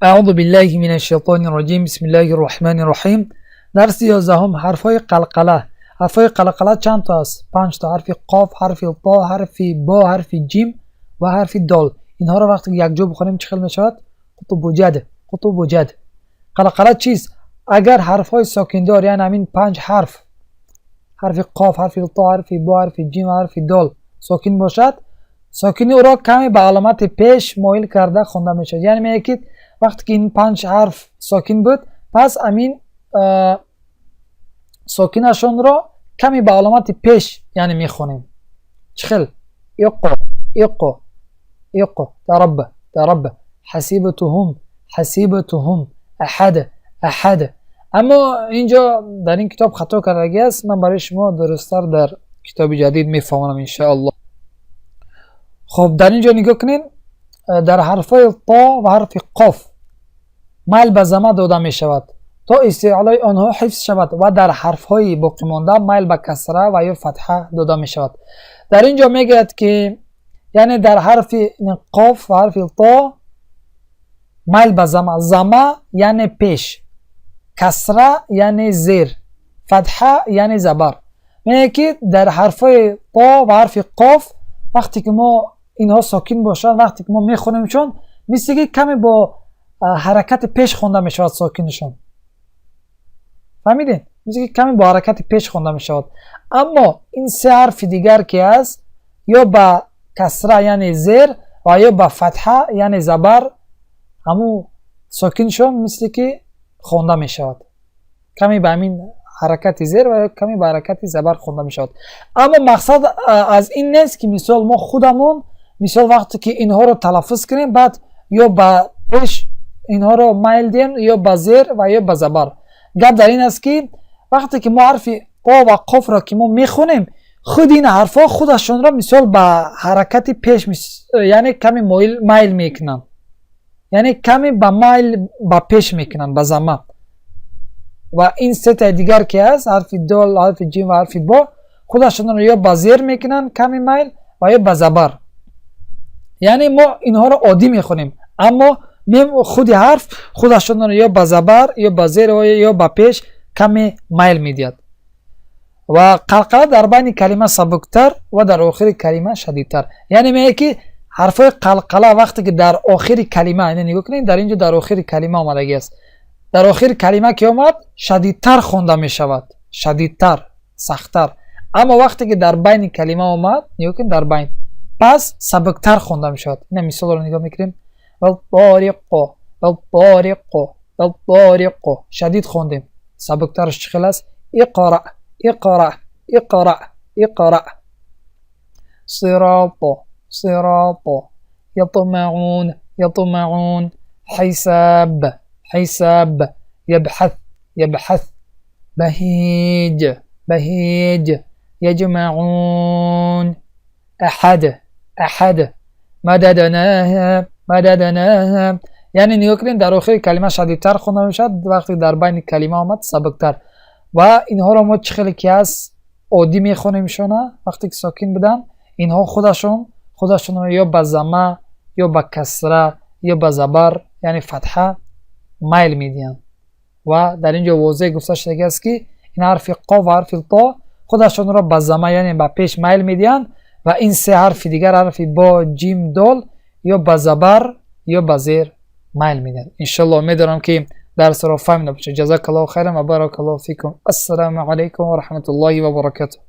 أعوذ بالله من الشیطان الرجیم. بسم الله الرحمن الرحیم. درس 11، حرفهای قلقله. حرفهای قلقله چند تا است؟ پنج تا: حرف قاف، حرف طا، حرف با، حرف جیم و حرف دال. اینها را وقتی یک جا بخونیم چه خیل میشود؟ قطب و جد، قطب و جد. قلقله چیست؟ اگر حرفهای ساکندار، یعنی همین پنج حرف، حرف قاف، حرف طا، حرف با، حرف جیم و حرف دال ساکن باشد، ساکنی او را کمی به علامت پیش مایل کرده خوانده میشود. یعنی میگه که وقتی که این پنج حرف ساکن بود، پس امین ساکنشون را کمی به علامت پیش یعنی میخونیم. چخل؟ اقو، اقو، اقو، ترب، ترب، حسیبتهم، حسیبتهم، احد، احد. اما اینجا در این کتاب خطا کردگی است. من برای شما درستتر در کتاب جدید میفهمانم انشاءالله. خب، در اینجا نگاه کنین، در حرفای طا و حرف قاف میل به ضمه داده می شود تا استعلای آنها حفظ شود و در حرفهای باقی مانده میل به کسره و یا فتحه داده می شود. در اینجا میگوید که یعنی در حرف قاف و حرف طا میل به ضمه. ضمه یعنی پیش، کسره یعنی زیر، فتحه یعنی زبر. میگه که در حرفهای طا و حرف قاف وقتی که ما اینها ساکن باشند، وقتی که ما میخونیمشون، مثل که کمی با حرکت پیش خونده میشود ساکنشون. فهمیدین؟ مثل که کمی با حرکت پیش خونده میشود. اما این سه حرف دیگر که است، یا با کسره یعنی زیر و یا با فتحه یعنی زبر، همو ساکنشون مثل که خونده میشود، کمی به همین حرکت زیر و یا کمی به حرکت زبر خونده میشود. اما مقصد از این نیست که مثال ما خودمون مثال وقتی که اینها رو تلفظ کنیم، بعد یا به پیش اینها رو میل دیم یا به زیر و یا به زبر. گپ در این است که وقتی که ما حرف طا و قاف را که ما میخونیم، خود این حرفا خودشون را مثال به حرکت پیش یعنی کمی میل میکنن، یعنی کمی به میل به پیش میکنن، به ضمه. و این سه تا دیگر که است، حرف دال، حرف جیم و حرف با، خودشون را یا به زیر میکنن کمی میل و یا به زبر. یعنی ما اینها را عادی میخونیم، اما خود حرف خودشون را یا به زبر یا به زیر و یا به پیش کمی میل میدید. و قلقله در بین کلمه سبکتر و در آخر کلمه شدیدتر. یعنی میگه که حرفای قلقله وقتی که در آخر کلمه، یعنی نگاه کنید، در اینجا در آخر کلمه آمدگی است، در آخر کلمه که آمد شدیدتر خونده می شود، شدیدتر، سختتر. اما وقتی که در بین کلمه آمد، نگاه کنید، در بین، پس سبکتر خونده می شود. این مثال رو نگاه میکنیم: والطارق، والطارق، والطارق، شدید خوندیم. سبکترش چه خیل است؟ اقرأ، اقرأ، اقرأ، اقرأ، صراط، صراط، یطمعون، یطمعون، حساب، حساب، یبحث، یبحث، بهیج، بهیج، یجمعون، احد، احد، مددناها، مددناها. یعنی نگاه کنید، در آخر کلمه شدیدتر خونده میشد، وقتی در بین کلمه آمد سبکتر. و اینها را ما چه خیلی که از عادی میخونیمشونه، وقتی که ساکن بودن، اینها خودشون رو یا به ضمه یا به کسره یا به زبر یعنی فتحه میل میدین. و در اینجا واضح گفته شده است که این حرف قاف و حرف طا خودشون را به ضمه یعنی به پیش میل میدین و این سه حرف دیگر، حرف با، جیم، دال، یا به زبر یا به زیر میل میدن. انشالله امیدوارم که درس را فهمیده باشید. جزاک الله خیرا و بارک الله فیکم. السلام علیکم و رحمت الله و برکاته.